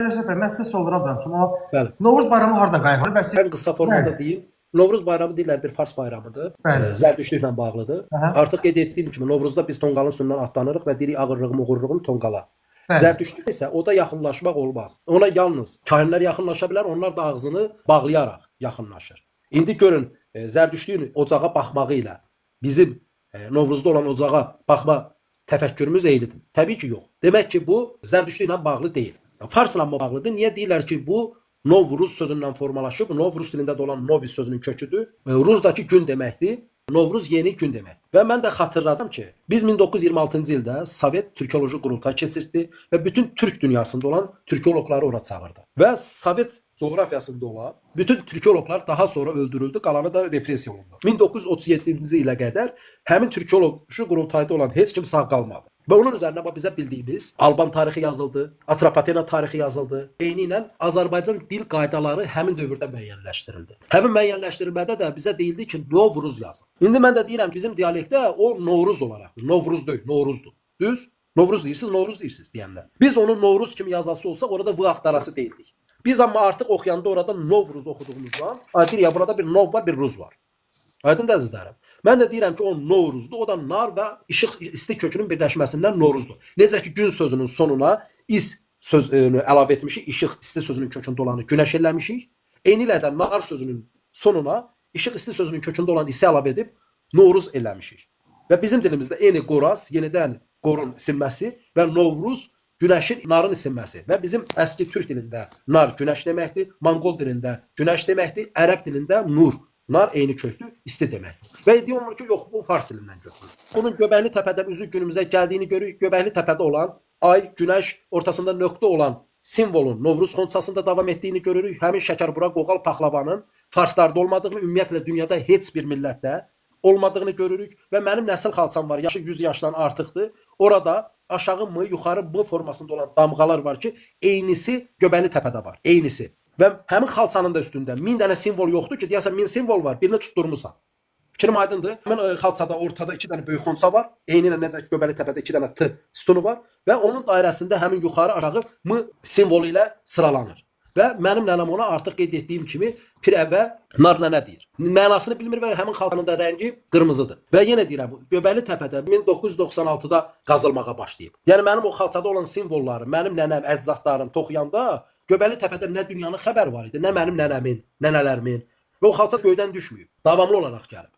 Rəşad bəy, mən sizə sual razıyam ki, amma Bəli. Novruz bayramı hardan qaynaqlanır və siz Ən qısa formada Bəli. deyim. Novruz bayramı deyirlər bir fars bayramıdır. Bəli. Zərdüştlüklə bağlıdır. Aha. Artıq qeyd etdiyim kimi Novruzda biz tonqalın üstündən atlanırıq və deyirik ağırlığım, uğurluğum tonqala. Bəli. Zərdüştlükdə isə oda yaxınlaşmaq olmaz. Ona yalnız kahinlər yaxınlaşa bilər, onlar da ağzını bağlayaraq yaxınlaşır. İndi görün, Zərdüştlüyün ocağa baxmağı ilə bizim Novruzda olan ocağa baxma təfəkkürümüz eynidir. Təbii ki, yox. Demək ki, bu Zərdüştlüklə bağlı deyil. Farsla bağlıdır. Niyə deyirlər ki, bu Novruz sözündən formalaşıb, Novruz dilində də olan Novis sözünün köküdür. Ruzdakı gün deməkdir. Novruz yeni gün deməkdir. Və mən də xatırladım ki, biz 1926-cı ildə Sovet Türkoloji qurultayı keçirtdi və bütün Türk dünyasında olan türkoloqları ora çağırdı. Və Sovet coğrafiyasında olan bütün türkoloqlar daha sonra öldürüldü, qalanı da repressiya olundu. 1937-ci ilə qədər həmin türkoloji qurultayda olan heç kim sağ qalmadı. Və onun üzərinə bax bizə bildiyimiz Alban tarixi yazıldı, Atropatena tarixi yazıldı. Eyni ilə Azərbaycan dil qaydaları həmin dövrdə müəyyənləşdirildi. Həmin müəyyənləşdirilmədə də bizə deyildi ki, Novruz yazın. İndi mən də deyirəm ki, bizim dialektdə o Novruz olaraq, Novruz deyil, Novruzdur. Düz? Novruz deyirsiniz, Novruz deyirsiniz deyənlər. Biz onu Novruz kimi yazası olsaq, orada V axtarası deyildik. Biz amma artıq oxuyanda orada Novruz oxuduğumuzdan, deyir ya burada bir Nov var, bir Ruz var. Aydın əzizlərim. Mən də deyirəm ki, o Novruzdur, o da nar və işıq isti kökünün birləşməsindən Novruzdur. Necə ki, gün sözünün sonuna is sözünü əlavə etmişik, işıq isti sözünün kökündə olanı günəş eləmişik. Eyni ilə də nar sözünün sonuna işıq isti sözünün kökündə olan isi əlavə edib Novruz eləmişik. Və bizim dilimizdə eyni qoraz, yenidən qorun isinməsi və Novruz günəşin narın isinməsi. Və bizim əski türk dilində nar günəş deməkdir, Monqol dilində günəş deməkdir, ərəb dilində nur. Nar eyni köklü, isti deməkdir. Və iddia olunur ki, yox, bu fars dilindən götürülür. Bunun Göbəkli Təpədən üzü günümüzə gəldiyini görürük. Göbəkli Təpədə olan ay, günəş ortasında nöqtə olan simvolun Novruz xonçasında davam etdiyini görürük. Həmin şəkərbura, qoğal, paxlavanın farslarda olmadığını, ümumiyyətlə dünyada heç bir millətdə olmadığını görürük və mənim nəsil xalçam var, yaşı 100 yaşdan artıqdır. Orada aşağı M, yuxarı M formasında olan damğalar var ki, eynisi Göbəkli Təpədə var, eynisi. Və həmin xalçanın da üstündə 1000 dənə simvol yoxdur ki, deyəsən 1000 simvol var, birini tutturmusan. Fikrim aydındır. Həmin xalçada ortada 2 dənə böyük xonça var. Eyni ilə necə ki, Göbəkli Təpədə 2 dənə T sütunu var və onun dairəsində həmin yuxarı aşağı M simvolu ilə sıralanır. Və mənim nənəm ona artıq qeyd etdiyim kimi Pirəvə nar nənə deyir. Mənasını bilmir və həmin xalçanın da rəngi qırmızıdır. Və yenə deyirəm, Göbəkli Təpədə 1996-da qazılmağa başlayıb. Yəni mənim o xalçada olan simvolları, mənim nənəm, əcdadlarım toxuyanda Göbəkli Təpədə nə dünyanın xəbəri var idi, nə mənim nənəmin, nənələrimin. Və o xalça göydən düşməyib. Davamlı olaraq gəlib.